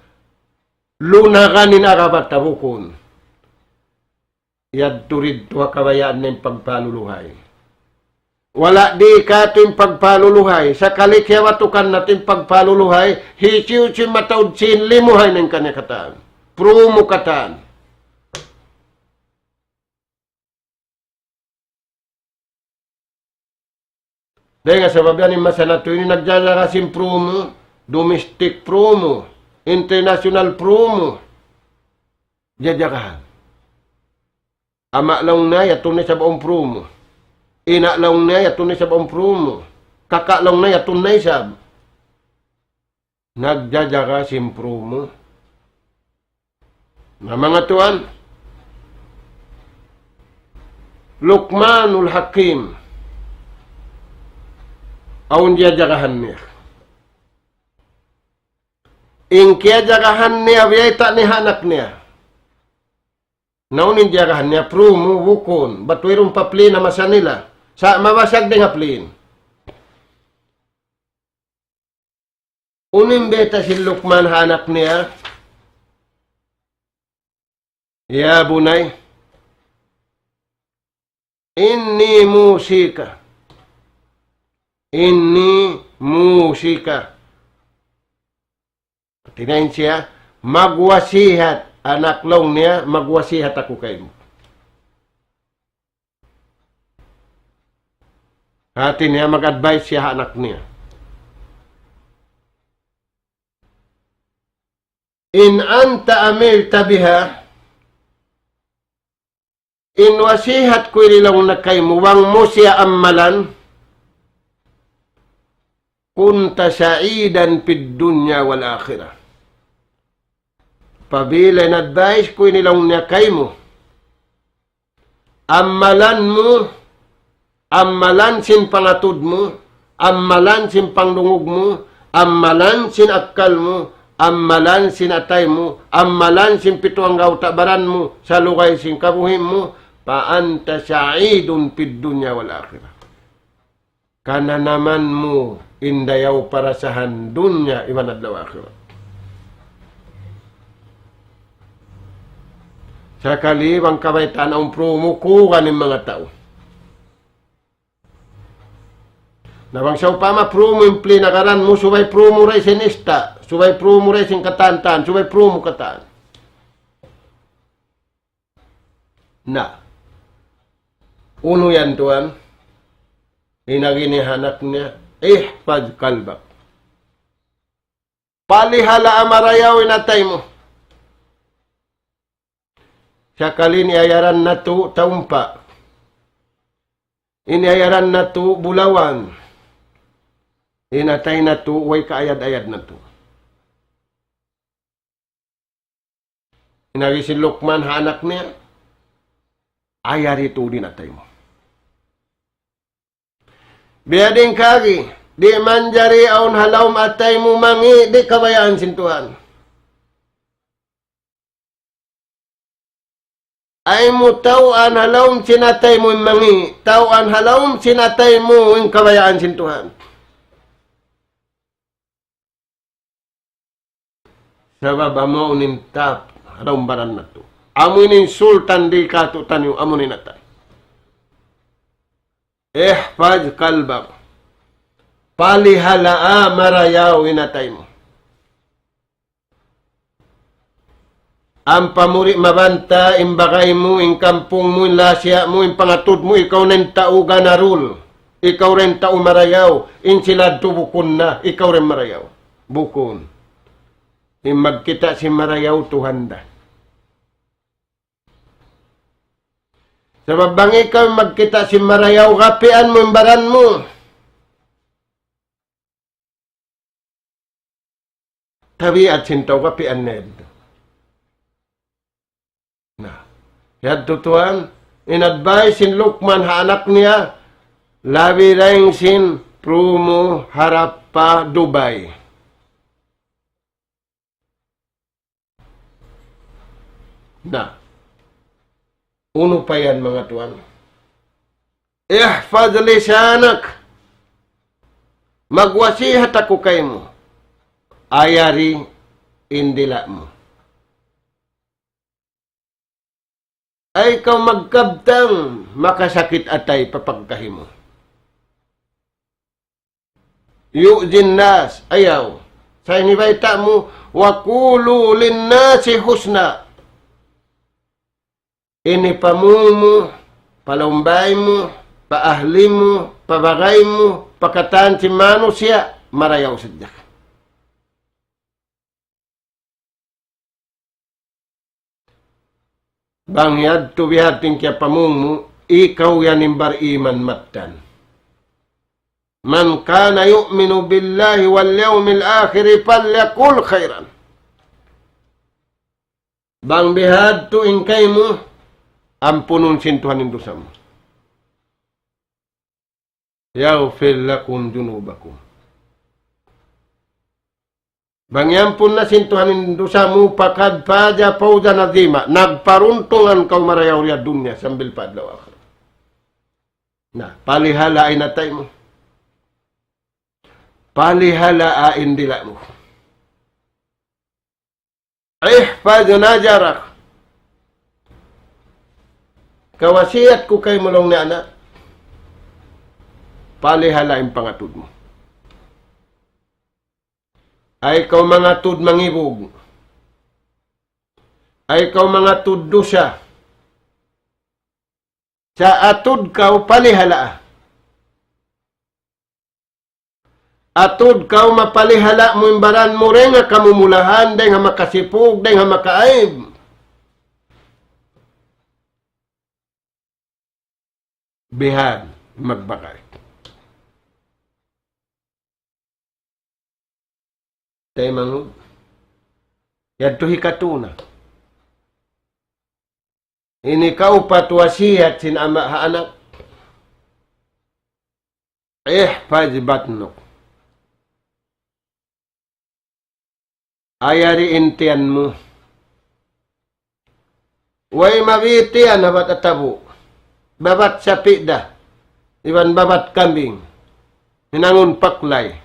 lunagan in agama ta, bukun. Yadtu didtu ha kabayaan niya in pagpaluluhay. Wala' di' katu' in pagpaluluhay, sakali kiyabatukan natu' in pagpaluluhay, hisiyu-siyu in mataud sin limuhay na in kaniya katan. Prumu katan. Dayn ha sabab yan in masa natu' ini nagjajaga sin prumu, domestic prumu, international prumu. Jajagahan. Ama' laung niya, yadtu na isab awn prumu. Ina' laung niya, yadtu na isab awn prumu. Kaka' laung niya, yadtu na isab. Nagjajaga sin prumu. Na, manga tuwan, Luqmanul Hakim, awn jajagahan niya. In kiyajagahan niya, biyayta' niya ha anak niya. Na unu in jagahan niya, prumu, bukun. Bat wayruun pa plane ha masa nila. Sa' mabasag dayn ha plane. Unu in bayta' sin Luqman ha anak niya? يا بني إني موصيك إني موصيك. Hati niya in siya, magwasihat, anak laung niya, magwasihat aku kaymu. Hati niya, mag-advise siya ha anak niya. إن أنت عملت بها, in wasihat ku ini laung niya kaymu, bang mu siya ammalan, كنت سعيدا في الدنيا والآخرة. Apabila in-advise ku ini laung niya kaymu, ammalan mu, ammalan sin pangatud mu, ammalan sin pangdungug mu, ammalan sin akkal mu, ammalan sin atay mu, ammalan sin pitu anggawta' baran mu, salugay sin kabuhi' mu, فأنت سعيد في الدنيا والآخرة. Kananaman mu in dayaw parasahan dunya iban adlaw akhirat. Sakali bang kabaytaan awn prumu, kugan in manga tau. Na bang sawpama prumu in plane ha ngaran mu, subay prumu da isab in ista', subay prumu da isab in katan-katan, subay prumu katan. Na. Unu yan, tuwan? In agi niya ha anak niya, احفظ قلبك. Palihalaa marayaw in atay mu. Sakali in iyayaran natu' taumpa'. In iyayaran natu' bulawan. In atay natu' way kaayad-ayad natu'. In agi sin Luqman ha anak niya, ayari tuud in atay mu. Biya' diin kaagi, di' manjari awn ha lawm atay mu mangi' di' kabayaan sin Tuhan. Ayaw mu taw'an ha lawm sin atay mu in mangi', taw'an ha lawm sin atay mu in kabayaan sin Tuhan. Sabab amu in tap, ha lawm baran natu'. Amu in sultan di katu'taniyu, amu in atay. احفظ قلبك. Palihalaa marayaw in atay mu. Ampa mu di' mabanta' in bagay mu, in kampung mu, in lasiya' mu, in pangatud mu, ikaw na in tau ganarul. Ikaw da in tau marayaw, in sila yadtu bukun na, ikaw da in marayaw. Bukun. In magkita' sin marayaw, Tuhan da. Sabab bang ikaw in magkita' sin marayaw, gapian mu in baran mu. Tabiat sin tau gapian niya yadtu. Na, yadtu tuwan, in advice sin Luqman ha anak niya, labi dayn sin prumu harap pa Dubai. Na, unu pa yan, manga tuwan? احفظ لسانك. Magwasihat aku kaymu. Ayari in dila' mu. Ayaw kaw magkabtang makasakit atay pa pagkahi mu. يؤذي الناس, ayaw. Sa' ini bayta' mu, وقولوا للناس حسنا. Ini pa mung mu, pa lawm bāy mu, pa ahli mu, pa bagay mu, pa katan sin manusiya', marayaw sadja. Bang yadtu bihadtu in kiyapamung mu, ikaw yan in bariman mattan. من كان يؤمن بالله واليوم الآخر فليقل خيرا. Bang bihadtu in kaymu, ampunun sin Tuhan in dusa mu. يغفر لكم ذنوبكم. Bang iyampun na sin Tuhan in dusa mu, فقد فاز فوزا عظيما. Nagparuntungan kaw marayaw riyad dunya sambil pa adlaw akhirat. Na, palihalaa in atay mu. Palihalaa in dila' mu. احفظ نظرك. Kawasiyat ku kaymu laung niya anak, palihalaa in pangatud mu. Ay kaw mangatud mangibug. Ay kaw mangatud dusa. Sa' atud kaw palihalaa. Atud kaw mapalihala' mu in baran mu dayn ha kamumulahan, dayn ha makasipug, dayn ha makaaib. Bihan, magbakay. Taymanghud. Yadtu hikatu na. Ini kaupat wasiyat sin ama' ha anak. احفظ بطنك. Ayari in tiyan mu. Way mabi' tiyan ha bat atabu'. Babat sapi' da. Iban babat kambing. Hinangun paklay.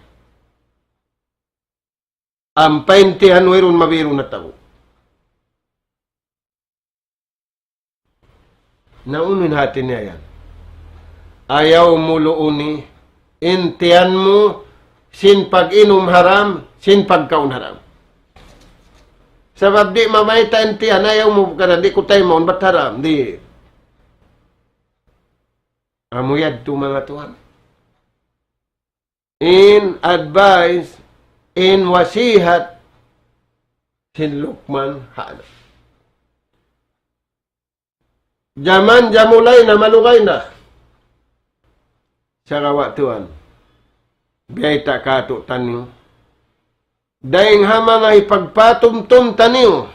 Ampa in tiyan wayruun mabi' duun atabu'. Na unu in hati niya yan? Ayaw mu luuni in tiyan mu sin pag-inum haram, sin pagkaun haram. Sabab di' mamayta' in tiyan, ayaw mu, kana di' ku taymaun, bat haram, di'. Amu yadtu manga tuwan. In advice, in wasihat sin Luqman ha anak. Jaman jamulay na, malugay na. Sagawa' tuwan, biyayta' kātu'niyu. Dayng ha manga hipagpatumtum taniyu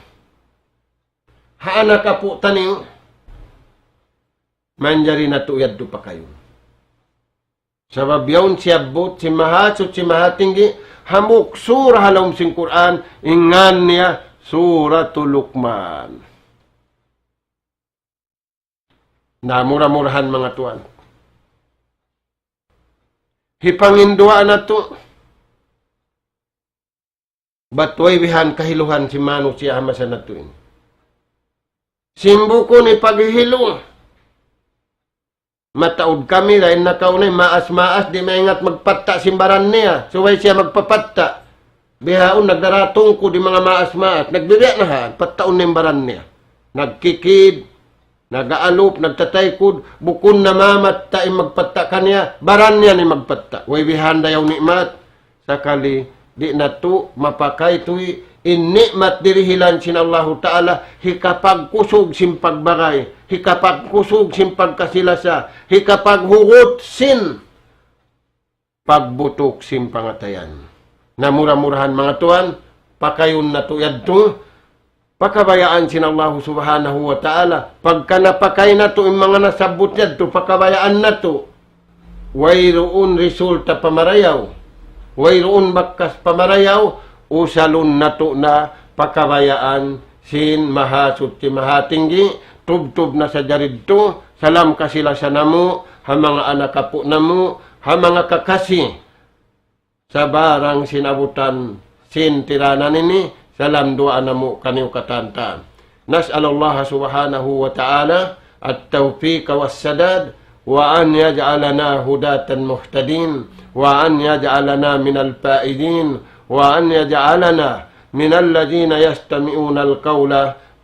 ha anak apu' taniyu, manjari natu' yadtu pakayun. Sabab yaun siyabbut sin Mahasuchi Mahatinggi, hambuuk sura ha lawm sin Qur'an, in ngan niya Suratul Luqman. Na mura-murahan manga tuwan. Hipanginduwaa natu'. Bat way bihan kahiluhan sin manusiya' ha masa natu' ini. Sin bukun hipaghihilu. Mataud kami, dayn nakauna, maas-maas, di' maingat magpatta' sin baran niya. Subay siya magpapatta'. Bihaun nagdaratungkud in manga maas-maas. Nagbibiya' na ha, pattaun na in baran niya. Nagkikid, nag-aalup, nagtataykud, bukun na mamatta' in magpatta' kaniya, baran niya in magpatta'. Way bihan da yaun ni'mat. Sakali, di' natu' mapakaytuy in ni'mat dirihilan sin Allahu Ta'ala, hikapagkusug sin pagbagay, hikapagkusug sin pagkasi-lasa, hikapaghugut sin pagbutuk sin pangatayan. Na mura-murahan manga tuwan, pakayun natu' yadtu, pakabayaan sin Allahu Subhanahu wa Ta'ala. Pagka napakay natu' in manga nasabbut yadtu, pakabayaan natu'. Wayruun resulta pamarayaw. Wayruun bakas pamarayaw, usalun natu' na pakabayaan sin Mahasuchi Mahatinggi, tubtub na sadja didtu, salam kasi-lasa namu', ha manga anak apu' namu', ha manga kakasi. Sabarang sin abutan sin tiranan ini, salam duwaa namu' kaniyu katan-katan. نسأل الله سبحانه وتعالى التوفيق والسداد، وأن يجعلنا هداة مهتدين، وأن يجعلنا من الفائزين، وأن يجعلنا من الذين يستمعون القول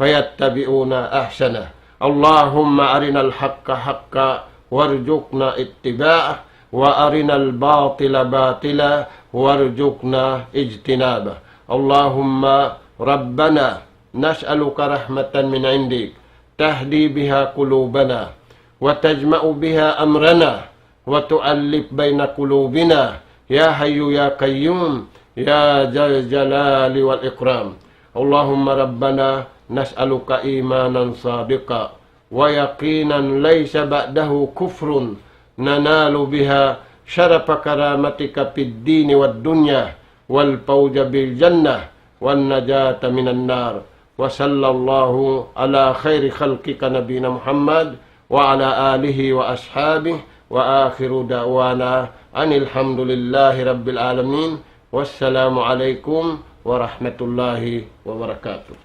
فيتبعون أحسنه. اللهم أرنا الحق حقا وارزقنا اتباعه، وأرنا الباطل باطلا وارزقنا اجتنابه. اللهم ربنا نسألك رحمة من عندك تهدي بها قلوبنا وتجمع بها أمرنا وتؤلف بين قلوبنا يا حي يا قيوم يا ذا الجلال والإكرام. اللهم ربنا نسألك إيمانا صادقا ويقينا ليس بعده كفر ننال بها شرف كرامتك في الدين والدنيا والفوز بالجنة والنجاة من النار. وصلى الله على خير خلقك نبينا محمد وعلى آله وأصحابه، وآخر دعوانا أن الحمد لله رب العالمين. والسلام عليكم ورحمة الله وبركاته.